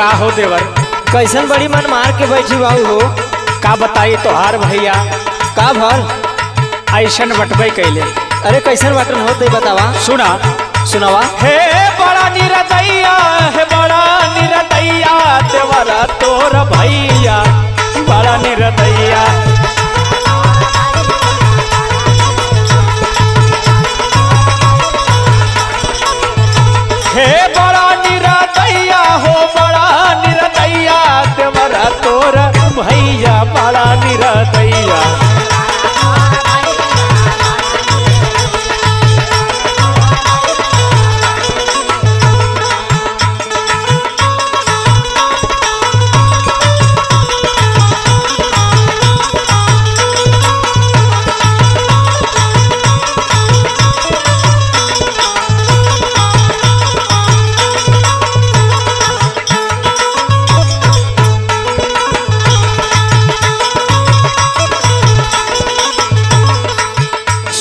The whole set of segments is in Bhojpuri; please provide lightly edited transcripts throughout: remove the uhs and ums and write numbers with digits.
का हो देवर, कैसन बड़ी मन मार के बैठी बाबू हो। का बताई तोहार भैया का भल ऐसन बटबे कैले। अरे कैसन बटन होते बतावा। सुना सुनावा। हे बड़ा निरदैया, हे बड़ा निरदैया देवरा तोर भैया, बड़ा निरदैया। हे बड़ा निरदैया हो बड़ा निरदैया देवरा तोर भैया, बड़ा निरदैया।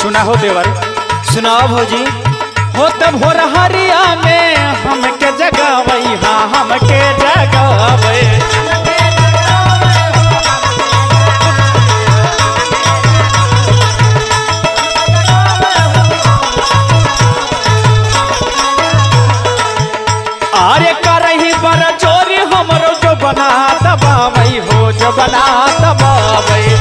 सुना हो देवर। सुनाओ भौजी। हो तब हो हरिया में हमके जगावई, हाँ हमके जगावई। अरे करही बर चोरी हमरो जो बना दबावई हो, जो बना दबावई।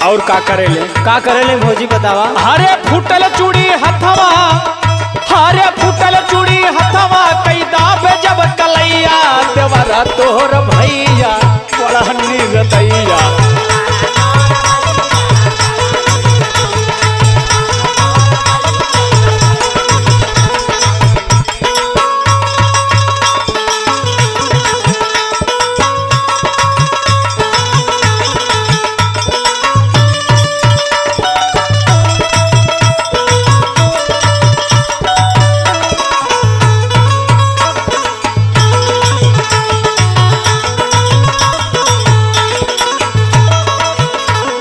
और का करेले? का करेले भौजी बतावा। हरे फूटल चूड़ी हथवा, हरे फूटल चूड़ी हथवा कई दाबे जब कलैया देवरा तोहर भैया, बड़ा निरदैया।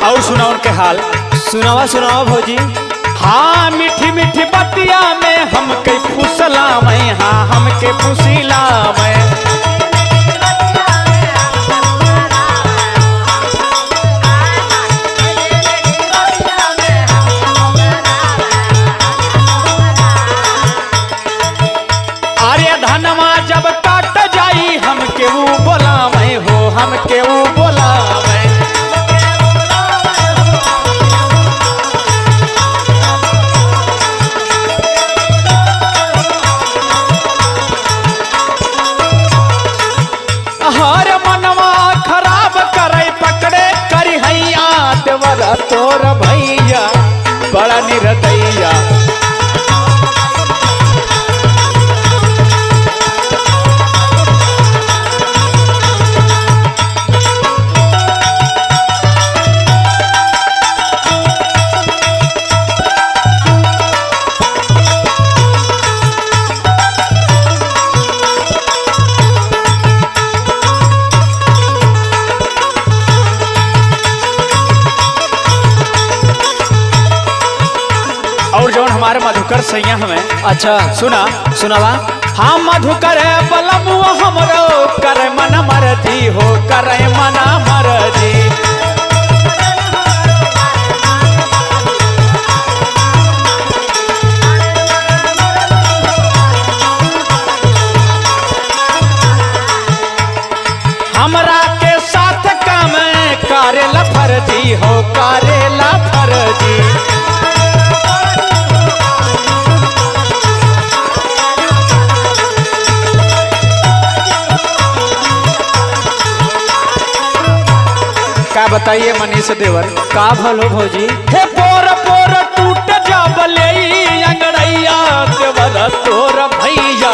और सुना उनके हाल। सुनावा सुनावा भौजी। हाँ मीठी मीठी बतिया में हमके फुसला मैं, हाँ हमके फुसिला मैं। अरे धनवा जब काट जाई हमके ऊ बोलावे हो, हमके ऊ बोलावे। हर मनवा खराब करे पकड़े करी हैया देवरा तोर भैया, बड़ा निरदैया। और जौन हमारे मधुकर सैया हमें। अच्छा सुना सुनावा। हाँ मधुकर बलमुआ हमरो करे मन मर्जी हो, करे मन मर्जी। हमरा के साथ काम करेला फर्जी हो, करेला फर्जी। का बताइए मनीष देवर। का भल हो भौजी? हे पोर पोर टूट जा बले अंगड़ैया देवर तोर भैया,